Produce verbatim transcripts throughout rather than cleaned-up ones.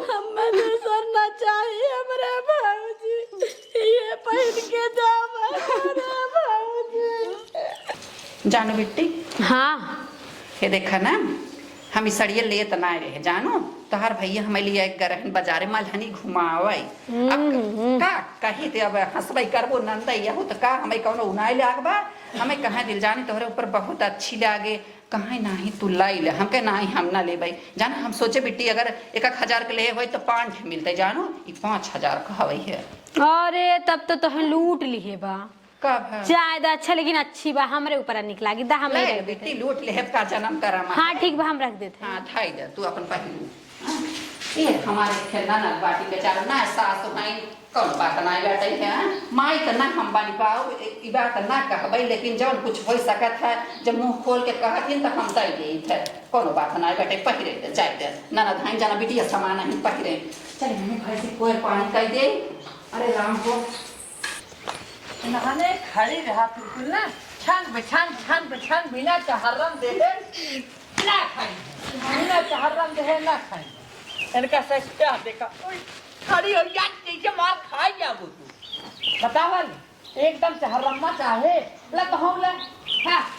हमें दूसर ना चाहिए हमरे भौजी, ये पहिन के जावा हमरे भौजी। जानू बिट्टी, हाँ। ये देखा ना, हम ई सड़िया लेत ना रहे, जानू, तोहार भैया हमें लिए एक गरहन बाजारे मलहनी घुमावे। अब हम्म, हम्म। का कही थे, अब हंसबई करबो नंदई, यहू तो का हमें कौनो उनाई लाग बा, हमें कहाँ दिल जानी तोहरे ऊपर बहुत अच्छी लागे, कहाँ नाही तू लाई ले, हम कहे नाही हम ना लेबई। जाना हम सोचे बिट्टी अगर एक एक हजार के ले होई तो पाँच ठे मिलते, जानू, ई पाँच हजार का हवई है। अरे तब तो तोहे लूट लिहे बा। कब है? जाए दा, अच्छा, लेकिन अच्छी बा, हमरे ऊपर निक लागी दा, हम ले नहीं ले रख देते। बिट्टी लूट लेहब का जन्म करम हाँ, है। ठीक बा, हम रख देते हैं। हाँ, धाई दे, तू अपन पहिरू। हाँ, ये हमारे खेलना ना बाटी बेचारा ना सास तो भाई कौन बात ना बैठे है, हाँ? माई तो ना हम बानी पाओ, ए-, ई बात ना कहबे, लेकिन जौन कुछ हो सकत है, जब मुंह खोल के कहत हिन तो हम दे देत है। कौनो बात ना बैठे, पहिरे दे, जाए दे। ना, ना, धाई जाना बिटिया सामान नहीं पहिरे। चल, मम्मी भाई से कोई पानी कह दे। अरे राम को नहाने खड़ी रहा बिल्कुल ना, छान बिछान, छान बिछान, बिना चहर्रम देहे ना खाई, बिना चहर्रम देहे ना खाई। इनका से क्या देखा, ओए, खड़ी हो यार, जैसे मार खाई जाबो तू। बतावा ले, एकदम चहर्रमा चाहे, ले कहूँ ले, हाँ।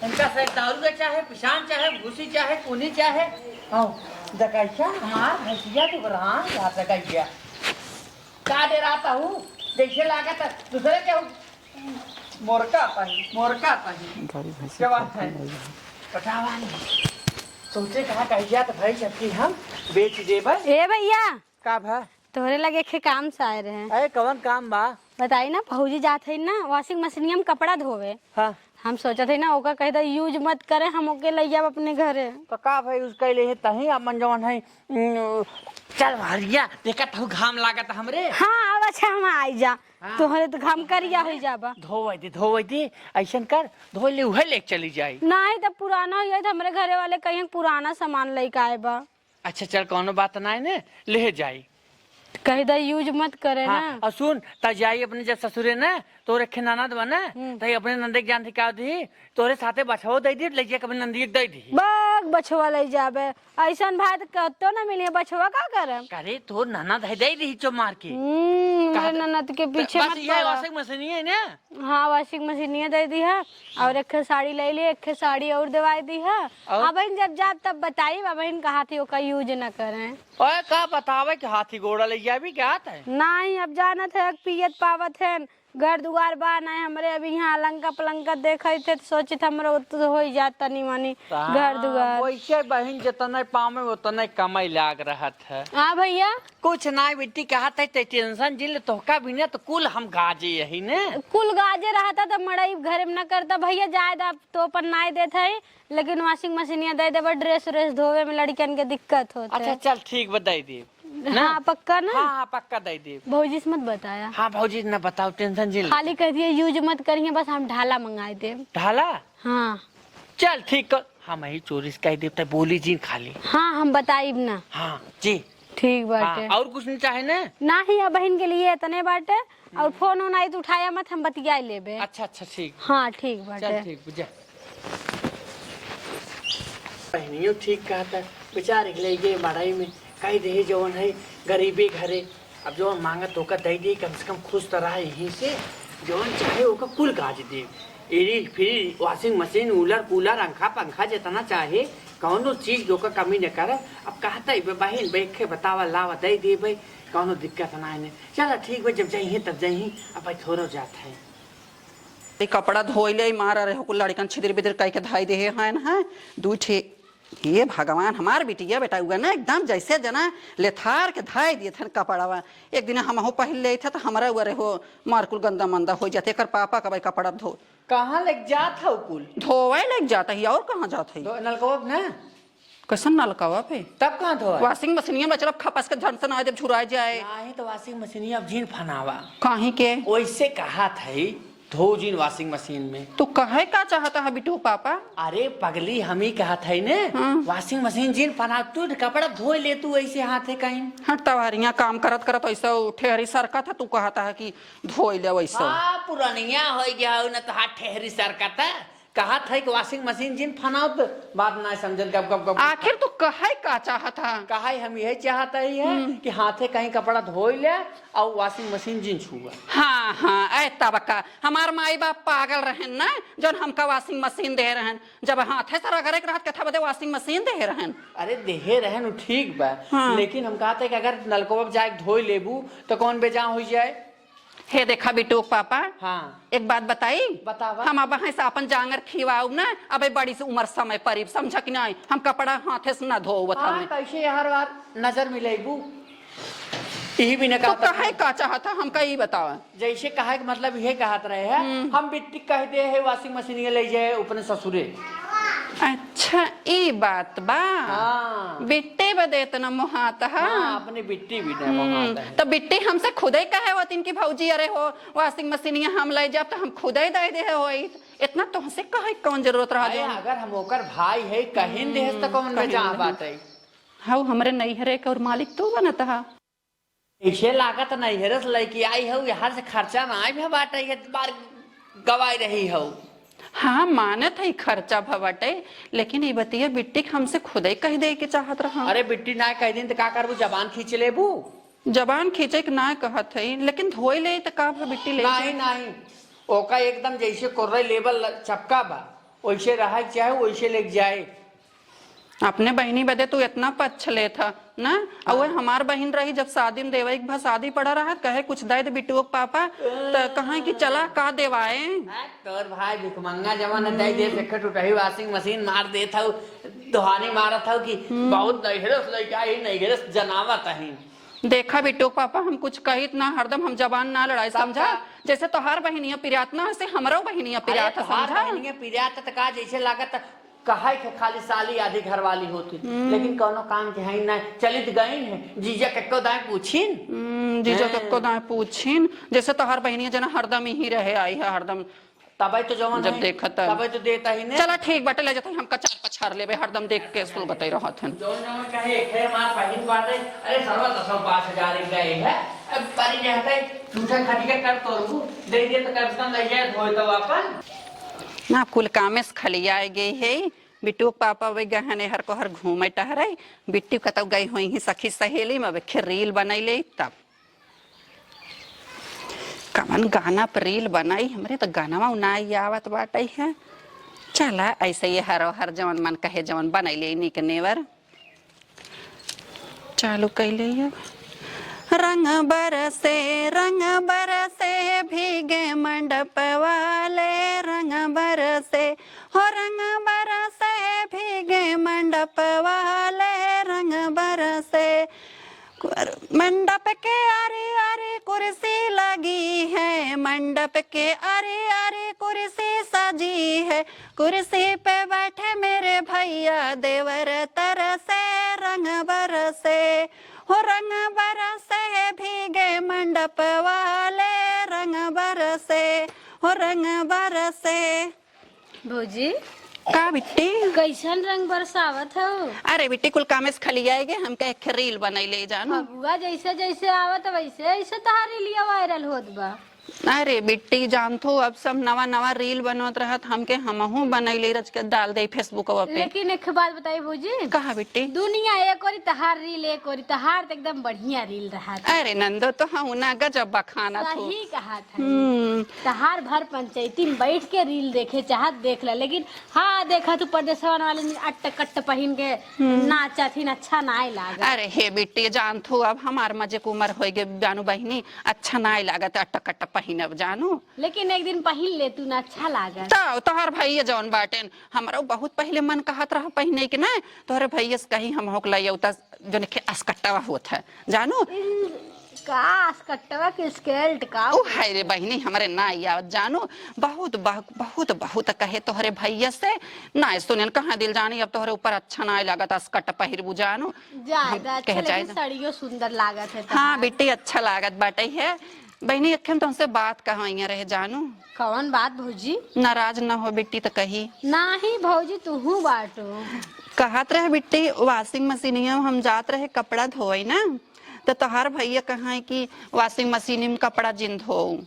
इनका से दारू के चाहे, पिशान चाहे, भूसी चाहे, कूनी चाहे, हाँ, दकैया हमार भैंसिया तो राम यार दकैया। का डेरात हूँ? जैसे लागत है, दूसरे के हूँ। मोरका पाही, मोरका पाही। गाड़ी भैंसी क्या बात है? खत्म हो गई है। पटावा नहीं। तुमसे कहा कह गया तो भाई सबकी हम बेच देबे। ए भैया। का भा? तोहरे लगे एक काम से आए रहे। अरे कवन काम बा? बताई ना, भौजी जात है ना washing machine में कपड़ा धोवे। हाँ। हम सोचत है ना, ओका कह दे use मत करे, हम ओके ले जाब अपने घरे। तो का भाई use कैले है तही अपन जवन है, उम, चल हरिया, देखत हूँ घाम लागत हमरे। हाँ, अब अच्छा हम आई जा। हाँ। तोहरे तो घाम करिया हो जाबा। धोवे दे, धोवे दे, ऐसन कर, धो ले, उहे लेके चली जाई। नहीं, तब पुराना हो जाए तो हमरे घरे वाले कहीं पुराना सामान लेके आए बा। अच्छा चल, कौनो बात ना है ने, ले जाई। कह दे use मत करे हाँ, ना। और सुन, त जाई अपने जब ससुरे ना, तोरे खे ननद बा ना, हम्म। त अपने नंदे के जान से क्या दी, तोरे साथे बछवो दे दी, ले जाके अपने नंदी के दे दी। बाग बछवा ले जाबे, ऐसन भाई तो कत्तो ना मिली, बछवा का करम? अरे तोर ननद है, दे दी चो मार के। हम्म, मेरे कहा था, ननद के त-, पीछे बस मत ये पड़ा। Washing machine ही है ना? हाँ, washing machine ये दे दी है। और एक ठे साड़ी ले ली, एक ठे साड़ी और दिवाई दी है। और? अब इन जब जाब तब बताई, अब इन कहा थी ओका use न करें। ओए, का बतावे कि हाथी घोड़ा ले जाबी क्या है? नहीं, अब जानत है, पियत पावत है, घर दुआर बा नहीं हमरे, अब यहाँ अलंका पलंका देखत है, तो सोचित हमरे उत हो ही जात तनी मनी हाँ, घर दुआर। वैसे बहिन जितने पावे उतने कमाई लाग रहत है। हाँ भैया। कुछ ना बिट्टी कहत है, ते tension जिन ले, तोहका बिना तो कुल हम गाजे यही ने। कुल गाजे रहता तो मड़ई घरे में न करता भैया, जाए दा तो अपन नाई देत है, लेकिन washing machine ये दे देबा, dress व्रेस धोवे में लड़कियन के दिक्कत होत है। अच्छा चल ठीक बा, दे देब। ना? हाँ, पक्का ना? हाँ, हाँ, पक्का दे देब। भौजी से मत बताया। हाँ, भौजी से ना बताओ, tension जिन ले। खाली कह दिए use मत करिए, बस हम ढाला मंगाए देब। ढाला? हाँ। चल ठीक कर, हम यही चोरी से कह देब, तै बोली जिन खाली। हाँ, हम बताइब ना। हाँ, जी। ठीक बाटे। हाँ, और कुछ नहीं चाहे ना? नाही, अब बहिन के लिए इतने बाटे। और हम्म। फोन उन आई तो उठाया मत, हम बतिया लेबे। अच्छा, अच्छा, ठीक। हाँ, ठीक बाटे। चल, ठीक, बुझा। बहनियों ठीक कहत है, बेचारे के ले गए मड़ई में, कह दे जवन है गरीबी घरे, अब जवन मांगत ओका दे दे, कम से कम खुश तो रहा यहीं से, जवन चाहे ओका कुल गाज दे। एरी fridge, washing machine, cooler cooler, पंखा पंखा, जितना चाहे, कौनो चीज के ओकर कमी न करे। अब कहता है, बहिन, बैठे बतावा, लावा, दे देबे, कौनो दिक्कत ना है। चला, ठीक बा, जब जइहीं, तब जइहीं, अब भाई थोड़ो जात है। ई कपड़ा धोई ले, मार रहे हो, कुल लड़कन छिदिर बिदिर कई के धाई दे हैं, हैं, दुई ठे। हे भगवान, हमार बिटिया बेटा हुआ ना, एकदम जैसे जना लेथार के धाई दिए थे कपड़वा। एक दिन हम हो पहिल ले थे, तो हमरा हुआ रहे हो, मार कुल गंदा मंदा हो जाते, एकर पापा का भाई कपड़ा धो। कहाँ लेके जात हौ कुल? धोवे लेके जात ही, और कहाँ जात ही? धो-, नलकवा पे ना? कैसन नलकवा पे? तब कहाँ धोवे? Washing machine में चलब, खपस के झन से ना देब, झुरा जाए। नाही तो washing machine अब जिन फनावा। काहे के? ओइसे कहा था ही, धो जिन washing machine में। तू कहे का चाहता है बिटू पापा? अरे पगली, हम ही कहा था ही ने, हाँ। Washing machine जिन फना, तू कपड़ा धोए ले तू ऐसे हाथे कहीं। हट तवारियाँ काम करत करत ऐसा ठेहरी सरकत है, तू कहता है कि धोई ले वैसे। हाँ, पुरनिया होइ गया हो न, तो हाथ ठेहरी सरकत है। कहत है कि washing machine जिन फनाओ, तो बात ना समझत, गप, गप, गप। आखिर तू कहे का चाहत है? कहे हम यही चाहत ही है हम्म। कि हाथे कहीं कपड़ा धोई ले और washing machine जिन छुआ। हाँ, हाँ, ऐ तब का। हमार माई बाप पागल रहन ना, जौन हमका washing machine दे रहन। जब हाथे से रगड़े के रहत, कथा बदे washing machine दे रहन। अरे, देहे रहन, उ ठीक बा। हाँ। लेकिन हम कहते कि अगर नलकवा पे जाके धोई लेबू, तो कौन बेजान हो जाए? हे देखा बिटुक पापा, हाँ। एक बात बताई? बतावा। हम अब हैं से आपन जांगर खिवाऊ ना, अबे बड़ी से उम्र समय परीब, समझा कि नहीं? हम कपड़ा हाथे से ना धोवत हाँ, हमें। कैसे हर बार नजर मिलेबू? यही भी न तो कहता कहे हूँ। का चाहत है, हमका ई बतावा। जैसे कहे के मतलब ये कहत रहे हैं, हम्म। हम बिट्टी कह दे है washing machine ये ले जाए अपने ससुरे। अच्छा, ई बात बा। हाँ। बिट्टी बदे इतना मोहात है। हाँ, अपने बिट्टी भी ना हम्म, मोहात है। तो बिट्टी हमसे खुदे कहे होतिन कि भौजी, अरे हो, washing machine ये हम ले जाब, तो हम खुदे दे दे होई। इतना तुमसे कहे के कौन जरूरत रहा अरे, जो? अगर हम ओकर भाई है, कहिन देहस, तो हम्म, कौन कहिन बेजा देहस। बात है? हऊ हमरे नैहरे के और मालिक तू बनत हा। ऐसे लागत नैहरे से लइके आई हऊ, यहाँ से खर्चा ना आए भे बाटे, ये बार गवाई रही हऊ। हाँ, मानत है खर्चा भवटे, लेकिन ई बतिया बिट्टी के हमसे खुदे कह दे के चाहत रहा। अरे बिट्टी ना कह दिन तो का करबू, जबान खींच लेबू? जबान खींचे के ना कहत है, लेकिन धोई ले तो का भा बिट्टी ले नहीं, जाए? नहीं, ओका एकदम जैसे कोर्रे लेबल चपका बा, वैसे रहे के चाहे, वैसे लेके जाए। अपने बहिनी बदे तू इतना पच्छ लेत ह, ना? अउर हाँ। हमार बहिन रही, जब शादी में देवे के भा शादी पड़ा रहा, कहे, "कुछ दे दे बिटुओ के पापा," त कहे कि, "चला, का देवाए?" आ, तोर भाई भिखमंगा जवन दे दे, हम्म। देखे टुटही washing machine मार देत हऊ, दोहानी मारत हऊ कि हम्म। बहुत नैहरे से लइके आई, नैहरे से जनावत ही। देखा बिटुओ के पापा, हम कुछ कहित ना, हरदम हम जबान ना लड़ाई, तब समझा? का? जैसे तोहार बहिनिया पिरात ना, वैसे हमरो बहिनिया अरे, पिरात है, तोहार समझा? बहिनिया पिरात त का, जैसे लागत कहे के खाली साली आधी घरवाली होती, हम्म। लेकिन कौनो काम के है ना, चलित गई है, जीजा कक्को दाएं पूछिन। हम्म, जीजा हैं। कक्को दाएं पूछिन, जैसे तोहार बहिनिया जना हरदम यही रहे आई है, हरदम तबे तो जवन जब है, देखत तब। तबे तो देता ही ने। चला ठीक बाटे, ले जाते हैं, हमका चार पछार लेबे, हरदम देख के सुलगते रहत हन। जौन जौन कहे, एक है हमार बहिन बाटे, अरे सरवा दसों पाँच हजार एक गए है, अब परी रहते, झूठा खाटी के कर तोड़बू, दे दे तो कम से कम ले जाए, धोए तो अपन। ना, कुल कामे से खलियाए गई है, बिट्टू के पापा वे गहने हर को हर घूमे टहरे, बिट्टू कतौ गई होई ही सखी सहेली में, अब एक reel बनैले तब। कवन गाना पर reel बनाई? हमरे तो गानवा नाई आवत बाटे है। चला, ऐसे ये हरो हर जवन मन कहे जवन बनैले नीक नेवर। चालू कैले अब। रंग बरसे, रंग बरसे, भीगे मंडप वाले, रंग बरसे, हो रंग बरसे, भीगे मंडप वाले, रंग बरसे। मंडप के आरी आरी कुर्सी लगी है, मंडप के आरी आरी कुर्सी सजी है, कुर्सी पे बैठे मेरे भैया, देवर तरसे रंग बरसे, हो रंग बरसे भीगे मंडप वाले, रंग बरसे, हो रंग बरसे। भौजी, का बिट्टी? कैसन रंग बरसावत हऊ? अरे बिट्टी, कुल कामे से खलियाए गे, हमका एक reel बनैले जानो। फगुआ जैसे जैसे आवत वैसे ऐसे तोहार reelिया viral होत बा। अरे बिट्टी, जानथू, अब सब नवा नवा reel बनत रहत, हमके हमहू बनैले रच के डाल दे Facebookवा पे। लेकिन एक बात बताई भौजी। कहा बिट्टी? दुनिया एक ओरी तहार reel, एक ओरी तहार, तो एकदम बढ़िया reel रहत। अरे नंदो, तो हऊ ना, गजब बखानत हऊ। सही कहत है। हम्म। तहार भर पंचायती में बैठ के reel देखे चाहत देख ले, लेकिन हाँ, देखा तू परदेसवन वाले अट्ट कट्ट पहिन के हम्म। नाचत ही, अच्छा नाय लागत। अरे हे बिट्टी, जानथू, अब हमार मजे के उमर होइ गे जानू बहिनी, अच्छा नाय लागत अट्ट कट्ट पहिनब जानू। लेकिन एक दिन पहिन ले तू ना, अच्छा लागत। तो तोहर भैया जौन बाटेन, हमरो बहुत पहिले मन कहत रहा पहिने के ना, तोहरे भैया से कही हम होक लई उता जौन के असकट्टवा होत है, जानू? इन का असकट्टवा के skirt का? ओ हाय रे बहिनी, हमरे ना आवत जानू, बहुत बह-, बहुत, बहुत कहे तोहरे भैया से, ना सुनेन कहाँ दिल जानी, अब तोहरे ऊपर अच्छा ना लागत असकट्ट पहिरबू जानू। ज्यादा हम अच्छा, कहे लेकिन जाए तो। साड़ियों सुंदर लागत है हाँ तोहार। बिट्टी, अच्छा लागत बाटे है। बहिनी, अखन तुमसे बात कहा रहे जानू। कौन बात भौजी? नाराज ना हो बिट्टी तो कही। नाही भौजी, तुहू बाटू। कहत रहे बिट्टी, washing मशीनिया हम जात रहे कपड़ा धोए ना, तो तोहार भैया कहाँ है कि washing machine में कपड़ा जिन धो?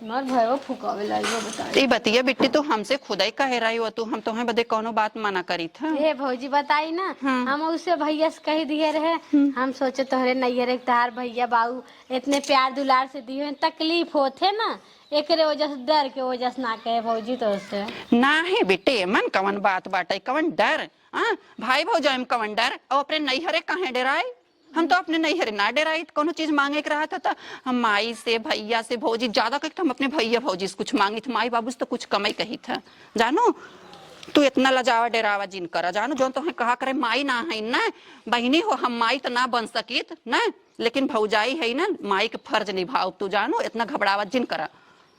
हमार भैया फुकावे लाई, वो बता। ई बतिया बिट्टी तू हमसे खुदै कहे रही हो, तू हम तोहे बदे कौनो बात मना करी था? हे भौजी बताई ना, हाँ। हम उसे भैया से कही दिए रहे, हम्म। हम सोचे तोहरे नैहर एक तोहार भैया बाऊ इतने प्यार दुलार से दिए हैं, तकलीफ होत है ना, एकरे वजह से, डर के वजह से ना कहे भौजी तो से। नाही बिट्टी, मन कवन बात बाटे, कवन डर? हाँ, भाई भौजाई में कवन डर? और अपने नैहरे काहे डेराए? हम तो अपने नैहरे ना डेराई, कौनो चीज मांगे के रहा था तो हम माई से, भैया से, भौजी, ज्यादा करके तो हम अपने भैया भौजी से कुछ मांगी थे, माई बाबू से तो कुछ कम ही कही था। जानो, तू इतना लजावा डेरावा जिन करा, जानो, जौन तोहे कहा करे माई ना है ना, बहिनी हो, हम माई तो ना बन सकित ना, लेकिन भौजाई है ना, माई के फर्ज निभाओ, तू जानो, इतना घबरावा जिन करा।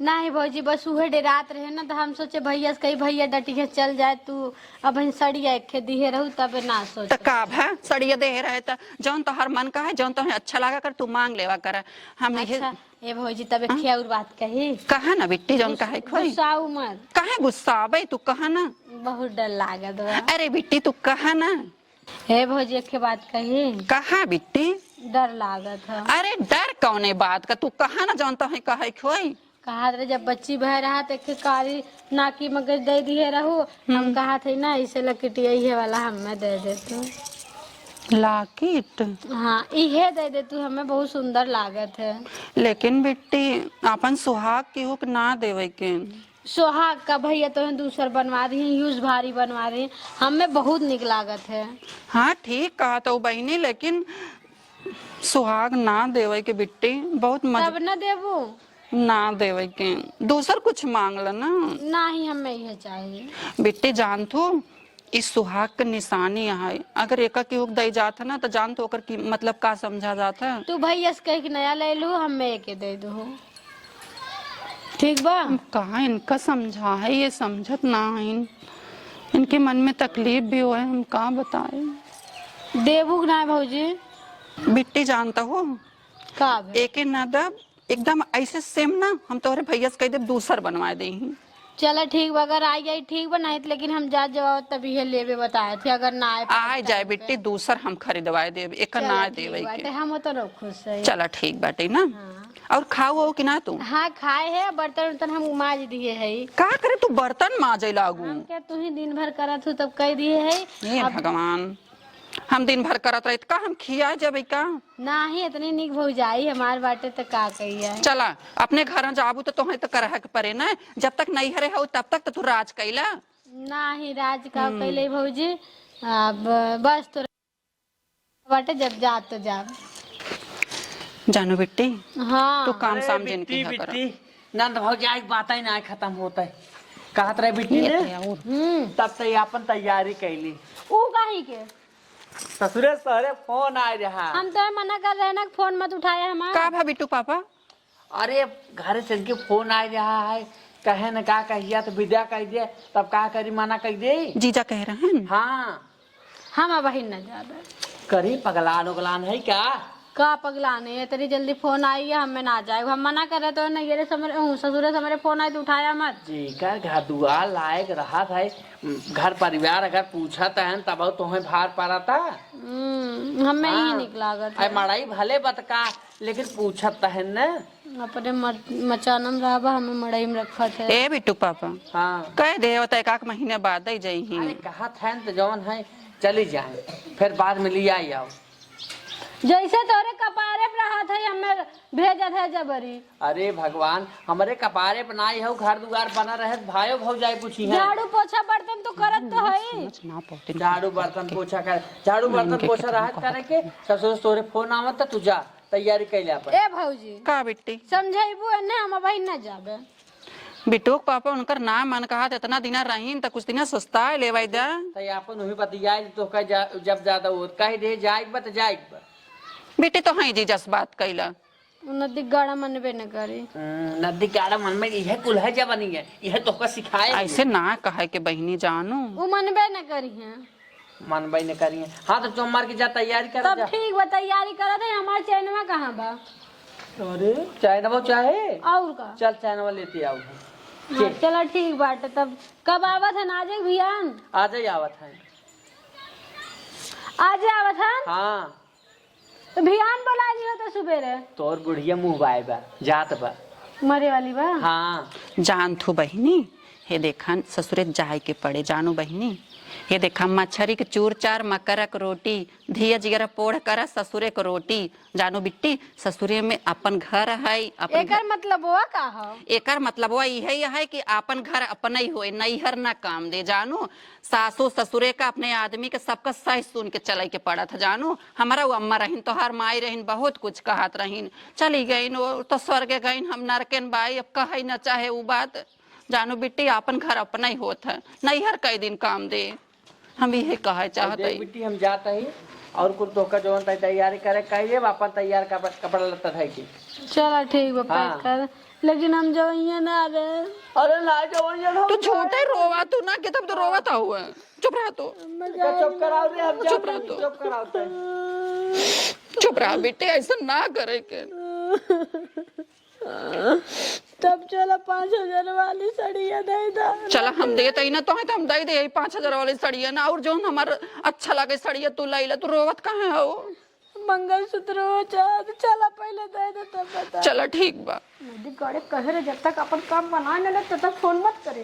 नाही भौजी, बस उहे डेरात रहे ना, तो हम सोचे भैया से कही, "भैया डटिया चल जाए, तू अब हम सड़िया एक खे दिहे रहू, तबे ना सोच।" तो का भा सड़िया देहे रहे, तो जौन तोहर मन का है, जौन तोहे अच्छा लगा कर, तू मांग लेवा कर। हम ये अच्छा, ए भौजी, तब एक हाँ? खे और बात कही। कहा ना बिट्टी, जौन गुस-, कहे खोई। गुस्साऊ मत। काहे गुस्साबे, तू कहा ना। बहुत डर लागत बा। अरे बिट्टी, तू कहा ना। हे भौजी, एक खे बात कही। कहा बिट्टी। डर लागत है। अरे डर कौने बात का, तू कहा ना, जौन तोहे कहे खोई। कहत रहे, जब बच्ची भय रहा, तो एक कारी नाकी में के दे दिए रहू। हम हम्म। कहत है ना, इसे लकिटिया इहे वाला हमें दे दे तू। लाकिट? हाँ, इहे दे दे तू, हमें बहुत सुंदर लागत है। लेकिन बिट्टी, अपन सुहाग केहू के ना देवे के। सुहाग का भैया तोहे दूसर बनवा दी, use भारी बनवा दी, हमें बहुत निक लागत है। हाँ, ठीक कहा तो बहिनी, लेकिन सुहाग ना देवे के बिट्टी, बहुत मज-, तब ना देबू? ना देवे के, दूसर कुछ मांग ल ना। नाही, हमें इहे चाहिए। बिट्टी, जान थू, ई सुहाग के निशानी है, अगर एका केहू के दई जात है ना, तो जान थू ओकर की मतलब का समझा जात है। तू भैया से कह के नया ले लू, हमें एके दे दू, ठीक बा? हम कहाँ इनका समझा है, ये समझत ना है। इनके मन में तकलीफ भी होए, हम का बताए। देबू के ना भौजी? बिट्टी, जानता हो, का भे? एके ना दब, एकदम ऐसे सेम ना, हम तोहरे भैया से कह देब, दूसर बनवा दे ही। चला ठीक बा, अगर आ जाई ठीक बा, नहीं तो लेकिन हम जा जवाब तब इहे लेबे बताए थे, अगर ना आए पाँच आ जाए time पे। बिट्टी, दूसर हम खरीदवाए देब, एक चला ना ठीक देवे बाटे, के। हम तो रहो खुश है। चला ठीक बाटे ना। हाँ। और खाओ हो कि ना तू? हाँ, खाए है, बर्तन उर्तन हम माज दिए है। का करे तू बर्तन माजे लागू? हम क्या तू ही दिन भर करत हूँ तब कह दिए है। हे अब भगवान, हम दिन भर करत रहित का, हम खिया जबे का? नाही, इतनी निक भौजाई हमार बाटे त का कहिया। चला, अपने घर जाबू त तोहे त करह के परे ना, जब तक नैहरे हो तब तक त तू राज कैला। नाही, राज का हम्म। कैले भौजी, अब बस तो बाटे, जब जा तो जा। जानो बिट्टी, हाँ। तू काम अरे साम जिन बिट्टी, किया कर। बिट्टी, नंद भौजाई के बात ही ना खत्म होता है। कहत रहे बिट्टी ये ने, तो है और। हम्म। तब तो ये अपन तैयारी कैली। ऊ काहे के? ससुरे सहरे फोन आए रहा। हम तो मना कर रहे ना, फोन मत उठाए हमार। का भा बिट्टू पापा? अरे, घरे से इनके फोन आए रहा है, कहे न का कहिया तो विदा कर दे, तब का करी, मना कर दे। जीजा कह रहे हैं? हाँ। हम अब ही न जाबे। करी पगलान उगलान है क्या? का पगलान है? इतनी जल्दी फोन आई है, हमें ना जाए। हम मना करे तो नहीं, ये रे समरे, ऊ, ससुरे समरे फोन आए तो उठाया मत। जेकर घर दुआर लायक रहत है, घर परिवार अगर पूछत है तब तोहे भार पड़ता। हम्म, हमें ही हाँ। निक लागत अरे है। मड़ई भले बतका, लेकिन पूछत तहन न। अपने मर-, मचानम रहबा, हमें मड़ई में रखत है। ए बिट्टू पापा, हाँ। कह दे, वो तो एक आध महीने बाद ही जाई ही। अरे कहत है न, तो जौन है, चली जाए, फिर बाद में लिया आओ। जैसे तोरे कपारे पे रहत है, हमें भेजत है जबरी। अरे भगवान, हमरे कपारे पे नाई हौ, घर दुआर बना रहे, भायो भौजाई पूछी है। झाड़ू पोछा बर्तन तो करत तो हम्म, है। समझ ना पाते झाड़ू बर्तन पोछा कर, झाड़ू बर्तन पोछा रहत करे के, ससुर से तोरे फोन आवत त तू जा, तैयारी कैले अपन। ए भौजी। का बिट्टी? समझाइबू एने, हम अबही न जाबे। बिट्टू के पापा उनकर नाम मन कहा त इतना दिना रहीन त कुछ दिना सुस्ता लेवाई दा। त अपन उही बतियाई तो कह जा, जब ज्यादा हो, कह दे जाइक बा त जाइक बा। बिट्टी तो हैं जी जस बात कैला। उ नदी गाड़ा मनबे न करी। हम्म, नदी गाड़ा मन में इहे कुल है जवानी है, इहे तोहका सिखाए है। ऐसे ना कहे के बहिनी जानू। उ मनबे न करी हैं। मनबे न करी हैं। हाँ, तो चोमार के जा तैयारी कर तब जा। ठीक बा, तैयारी करत है। हमार चैनवा कहाँ बा? अरे, चैनवा चाहे? और का? चल, चैनवा लेते आओ। हाँ, के? चला ठीक बाटे। तब कब आवत है? आज ही भियान? आज ही आवत है। आज ही आवत है? हाँ। तो भियान बोला लियो तो सुबेरे। तोर बुढ़िया मुँह बाय बा, जात बा। मरे वाली बा? हाँ। जानत हो बहिनी, हे देखन ससुरे जाए के पड़े, जानो बहिनी। हे देखा मछरी के चूर चार, मकरक रोटी, धिया जिगरा पोढ़ करा ससुरे के रोटी। जानो बिट्टी, ससुरे में अपन घर है, अपन एकर घर मतलब हुआ का हो? एकर मतलब हुआ इहे है कि अपन घर अपने ही होए, नैहर ना काम दे। जानो, सासू ससुरे का, अपने आदमी के, सबका सही सुन के चले के पड़त है। जानो, हमारा वो अम्मा रहिन, तोहार माई रहिन, बहुत कुछ कहत रहिन, चली गईन, वो तो स्वर्ग गईन, हम नरकेन बाई, अब कहे न चाहे उ बात। जानो बिट्टी, आपन घर अपना ही होत है, नैहर कई दिन काम दे, हम इहे कहे और चाहत देख हई। बिट्टी, हम जात हई और कुल तोहका जवन तई तैयारी करे कह लेब, अपन तैयार कपड़ा, कपड़ा लत्ता धइ के। चला ठीक बा, हाँ। पैक कर, लेकिन हम जवइया ना रहे। अरे ना जवइया ना, तू झूठे रोवा, तू ना के तब तो रोवत हुआ। चुप रह तू। चुप कराओ रे, हम चुप रह तू। चुप कराओ तू। चुप रह बेटे, ऐसा ना करे के। तब चला पाँच हजार वाली सड़िया दे दा। चला हम देत हई ना तोहे, तो हम दे दे पाँच हजार वाली सड़िया ना, और जौन हमार अच्छा लगे सड़िया तू लइला, तू रोवत काहे हो? मंगलसूत्र हो चाहे तो चला पहले दे दे तब बता। चला ठीक बा। नदी गड़े कहे रे, जब तक अपन काम बना न ले तब तक फोन मत करे।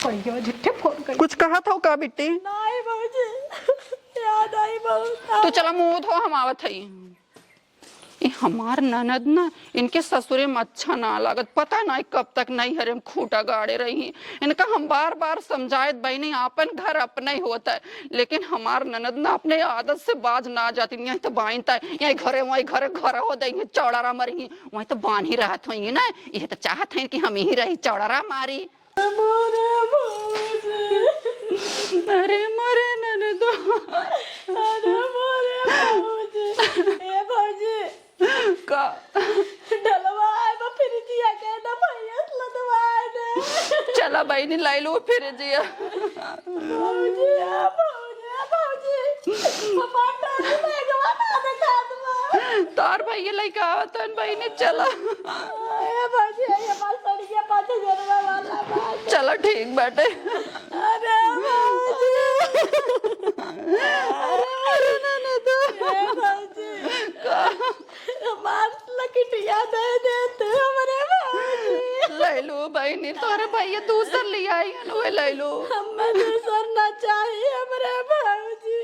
कहियो झूठे फोन करे। कुछ कहत हो का बिट्टी? नहीं भौजी, याद आई बहुत। तू चला मुँह धो, हम आवत हई। ए, हमार ननद ना, इनके ससुरे में अच्छा ना लागत। पता नहीं कब तक नैहरे में खूंटा गाड़े रही। इनका हम बार बार समझायत बहिनी, आपन घर अपने ही होत है, लेकिन हमार ननद ना अपने आदत से बाज ना जाती। यहीं तो बांधता है, यहीं घरे, वहीं घरे, घर हो दे, चौड़ारा मरी, वहीं तो बांध ही रहत होई ना। ये तो चाहत हैं कि हम यहीं रही, चौड़ारा मारी। मोरे भौजी। अरे मोरे ननदो। अरे मोरे भौजी। ए भौजी। का? डलवा आए बा फ्रिजिया के ना भैया लदवा आए दे। चला बहिनी लाई लो फ्रिजिया। भौजी, ए भौजी, ए भौजी। पापा डलवा आए गवा ना देखा दवा। तार भैया लइका आवतन बहिनी चला। ए भौजी, ए हमार सड़िया पाँच हजारवा वाला बा। चला ठीक बाटे। अरे भौजी। अरे, अरे, ना, ना, तो। ए भौजी। का? हमार लकिटिया दे दे तू हमरे भौजी। ले लो बहिनी, तोहरे भैया दूसर ले आई हन, उहे ले लो। हमें दूसर ना चाहिए हमरे भौजी।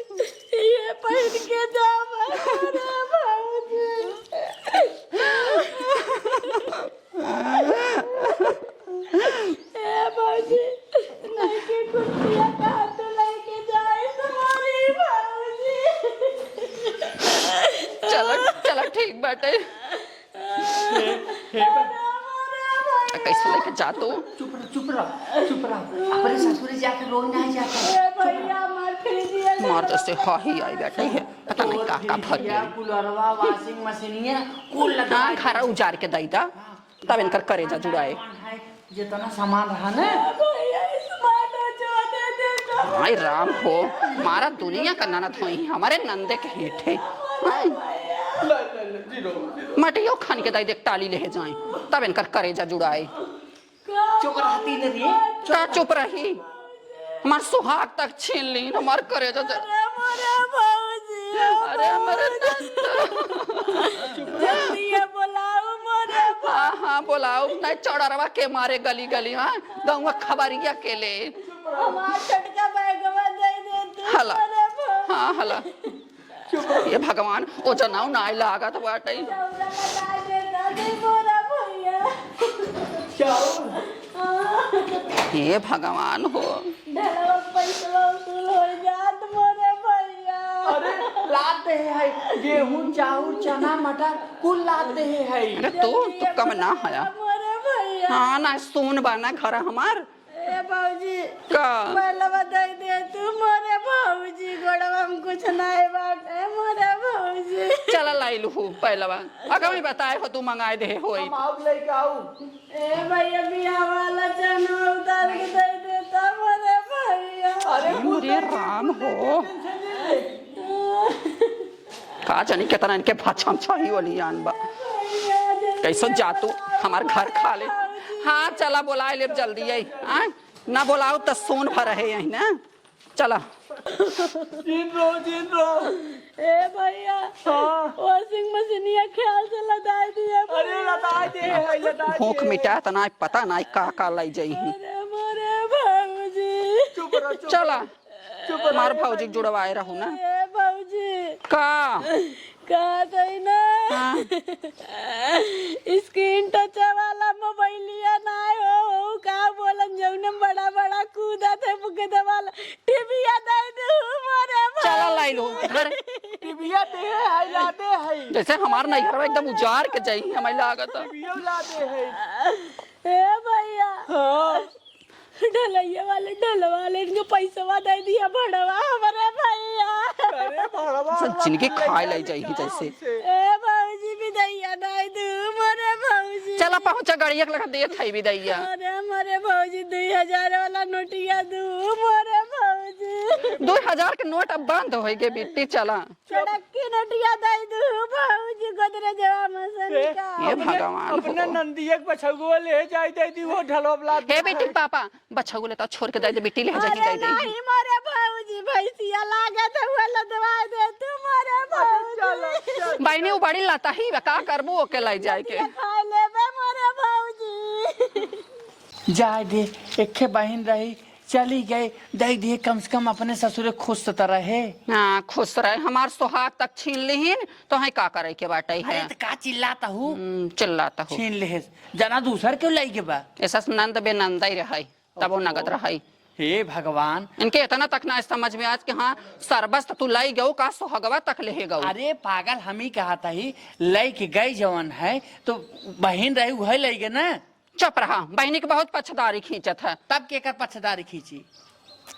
ये पहिन के जावा हमरे भौजी। ए भौजी, नइकी कुर्तिया कहाँ तू लइके जाए तुम्हारी भौजी? चला, चला, ठीक बाटे। हे, हे बा- अरे, अरे, अरे। कैसे लेके जा तू? चुप रह, चुप रह, चुप रह। अपने ससुरे जाके रोई ना जाके। ए भैया, हमार फ्रिजिया मार जैसे हा ही आई बैठे है, पता नहीं का का भर गया। कुलरवा, washing मशीनिया, कुल लगा हाँ, घर उजाड़ के दई दा। हाँ। तब इनकर करेजा जुड़ाए। जितना सामान रहा ना। भैया, smart watch दे दे तो। हाय राम हो, मारा दुनिया का ननद होई, हमारे नंदे के हेठे। हाय। ले, ले, ले, जीरो, जीरो। मटियो खान के दाई देख टाली ले जाए, तब इनकर करेजा जुड़ाए। चुप रहती न रे। का चुप रही? हमार सुहाग तक छीन लीन, हमार करेजा ज- अरे मोरे भौजी, अरे हमरे नंद। जल्दी ये बोलाओ मोरे भौ- हाँ, हाँ, बोलाओ। नहीं, चौड़रवा के मारे गली गली, हाँ? गौवा खबरिया के ले। हमार छोटका बैगवा दे दे तू, हला। मोरे भौ- हाँ, हला। चुप रह। हे भगवान, ओ जनाऊ नाय लागत बाटे। चौरा कटाए दे दादी मोरा भैया। चाउर। हाँ। हे भगवान हो। ढलवा पैसवा वसूल हो जात मोरे भैया। अरे, लात देहे है, गेहूं, चाउर, चना, मटर, कुल लात देहे है। अरे तू, तू कम ना हया। मोरे भैया। हाँ, ना सुन बा ना घर हमार। ए भौजी, का? पहलवा दे दे तू मोरे भौजी, गोड़वा में कुछ नाय बाटे मोरे भौजी। चला लाई लूहू पहलवा। अगर मैं बताए हो तू मंगाए दे होई। हम आउब लेके आऊ। ए भैया, बियाह वाला चनवा उतार के दे देता मोरे भैया। अरे ए मोरे राम हो। का जानी कितना इनके भछम छही वाली आन बा। कैसो जा तू, हमार घर खा ले। हाँ, चला बोलाए लेब जल्दी आई। हाँ? ना बोलाओ त सोन भर रहे यही ना। चला। जिन रहो, जिन रहो। ए भैया, हाँ। Washing मशीनिया ख्याल से लदाई दिए अरे भैया। लदाई दे है, लदाई भूख दे। मिटा त ना पता ना का का लाई जाई ही। अरे मोरे भौजी। चुप रह, चुप चला। रह। चुप रह, हमार ए भौजी के भौजी। जुड़वाए रहू ना। ए भौजी। का? का तई ना? हाँ। Screen touch वाला मोबाइलिया ना हो, हो का बोलन जौने बड़ा बड़ा कूदा थे बुके दे वाला टीविया दे दू मोरे चला भौजी। लाई लो, धर। टीविया दे है, ला दे है। जैसे हमार नैहरवा एकदम उजार के जाई, हमें लागत है। टीविया ला दे है। ए भैया। हाँ। ढलैया वाले ढलवा ले, इनके पैसवा दे दिया भड़वा हमरे भैया। अरे भड़वा सब वाला जिनके खाए लाई जाई ही जैसे। ए भौजी, बिदैया दे दू मोरे भौजी। चला पहुँचा, गड़िया के लगा देत है बिदैया। अरे मोरे भौजी, दुई हजार वाला नोटिया दू मोरे भौजी। दुई हजार के नोट अब बंद होई गे बिट्टी, चला। चड़क्की नोटिया दे दू भौजी, गोदरेजवा में से ए, निकाल। हे अपने, भगवान अपने हो। नंदिया के बछौगो ले जाए दे दी, वो ढलवा बला हे दे। बेटी के पापा, बछौगो ले तो छोड़ के दे दे, बेटी ले जाके अरे दे दे। नहीं मोरे भौजी, भैंसिया लागत है, वो लदवा दे तू मोरे भौजी। चलो, चलो। बहिनी, वो बड़ी लता ही बा, का करबू ओके लाई जाए के? ये खा लेबे मोरे भौजी। जाए दे, एके बहिन रही, चली गई, दे दिए, कम से कम अपने ससुरे खुश तो रहे। हाँ, खुश रहे, हमार सुहाग तक छीन लिहिन, तो है का करे के बाटे अरे है? तो का चिल्लाता हूँ? हम्म, चिल्लाता हूँ। छीन ले, जना दूसर क्यों लाई के बा? ऐसा नंद बेनंदा ही रहे, तबो ओहो। नगद रहे। हे भगवान। इनके इतना तक ना समझ में आज कि हाँ, सरबस तो तू लाई गऊ, का सुहगवा तक ले गऊ? अरे पागल, हम ही कहा था ही, लाई के गई जवन है, तो बहिन रही, वही लाई गए ना। चुप रहा, बहिनी के बहुत पछदारी खींचत है। तब केकर पछदारी खींची?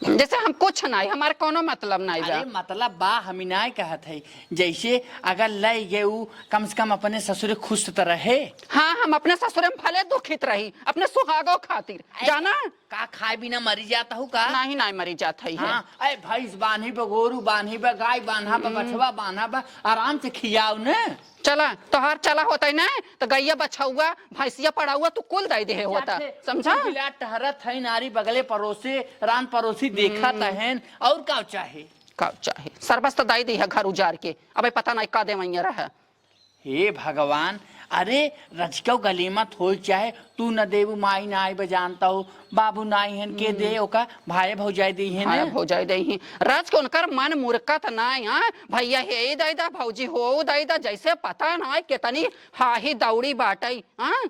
जैसे हम कुछ नाई, हमारे कोनो मतलब नाई बा। अरे मतलब बा, हम ही नाई कहत है, जैसे अगर लई गए उ, कम से कम अपने ससुरे खुश तो रहे। हाँ, हम अपने ससुरे में भले दुखित रही, अपने सुहागो खातिर, अरे, जाना? का खाए बिना मरी जात हूँ का? नहीं, नहीं मरी जात है, है। हाँ, अरे भैंस बांधी बा, गोरू बांधी बा, गाय बांधा बा, हम्म। बछवा बांधा बा, आराम से खियाओ न। चला, तोहार चला होता ही ना, तो गैया बछौआ, भैंसिया पड़ौआ, तू कुल दे दे होता, जाते, समझा? कुल बिलात टहरत है, नारी बगले परोसे, रान परोसी देखत हम्म। हैं, और का चाहे? का चाहे? सरबस तो दे दे है घर उजार के, अबे पता नहीं का देवैया रहे। हे भगवान, अरे रजकौ गलीमत होई चाहे, तू न देबू, माई नाई बजानता हो, बाबू नाई हन के हम्म। दे, ओका भाई भौजाई दी है भाई ना? भौजाई दी ही। राज के उनकर मन मुरकत नाई, हाँ? भैया हे दे दा, भौजी हो दे दा, जैसे पता नाई कितनी हाही दौड़ी बाटई, हाँ?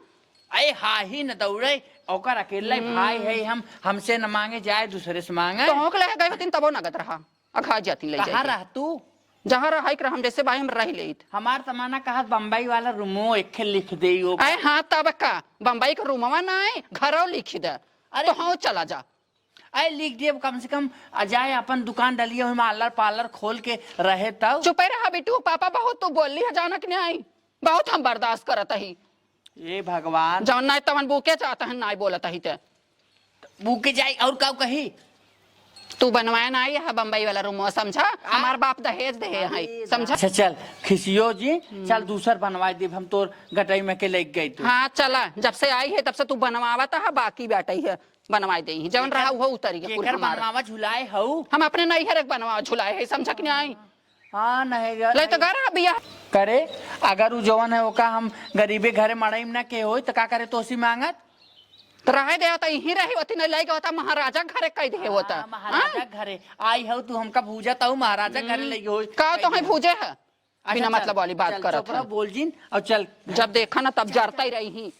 अरे हाही न दौड़े, ओकर अकेले हम्म। भाई है, हम, हमसे न मांगे जाए, दूसरे से मांगे। तो होक ले गए होतिन तबो नगद रहा, अघा जाती ले कहाँ जाके। रह तू? जहाँ रहा के रहा, हम जैसे भाई हम रह लेत। हमार तमन्ना कहत बम्बई वाला रूमो एक लिख दे यो। अरे हाँ, तब का? बम्बई के रूमवा ना है, घरो लिख दे। अरे तो हाँ, चला जा। अरे लिख देब, कम से कम आ जाए अपन दुकान डलिए, ओहिमा आलर पालर खोल के रहे तब। चुपे रहा बिट्टू, पापा बहुत तू बोल ली है, जानक नहीं आई, बहुत हम बर्दाश्त करत ही। ए भगवान। जौन नाई तवन बूके जात हन, नाई बोलत ही ते। बूके जाई और काऊ कही? तू बनवाए ना आई है बम्बई वाला रूमवा, समझा? आ? हमार बाप दहेज दे है, अरे समझा? अच्छा चल, खिसियो जी, हम्म। चल दूसर बनवाए देब हम तोर गटई में के लेके गई तू। हाँ, चला, जब से आई है तब से तू बनवावत है, बाकी बैठई है। बनवाई देई, जौन एकर, रहा उहो उतरी है कुल एकर हमार। बनवावा झुलाए हऊ। हम अपने नैहर एक बनवावा झुलाए है, समझा कि नहीं? हाँ, नहीं रे, ले तो नहीं। घर आ बिया। करे, अगर उ जौन है ओका हम गरीबे घरे मड़ई में ना के होई, त का करे तोसी मांगत? तो रहे दे, तो यहीं रही होती, नहीं लई गए होता, महाराजा घरे कह दे होता। हाँ, महाराजा हाँ? घरे आई हऊ तू, हमका भूजत हऊ, महाराजा घरे हम्म। लई होई। का तो है भूजे है? अच्छा, बिना चल, मतलब वाली बात चल, करत चुप रह, है। बोल जिन, और चल। जब देखा ना, तब चल, जरता ही चल। रही ही।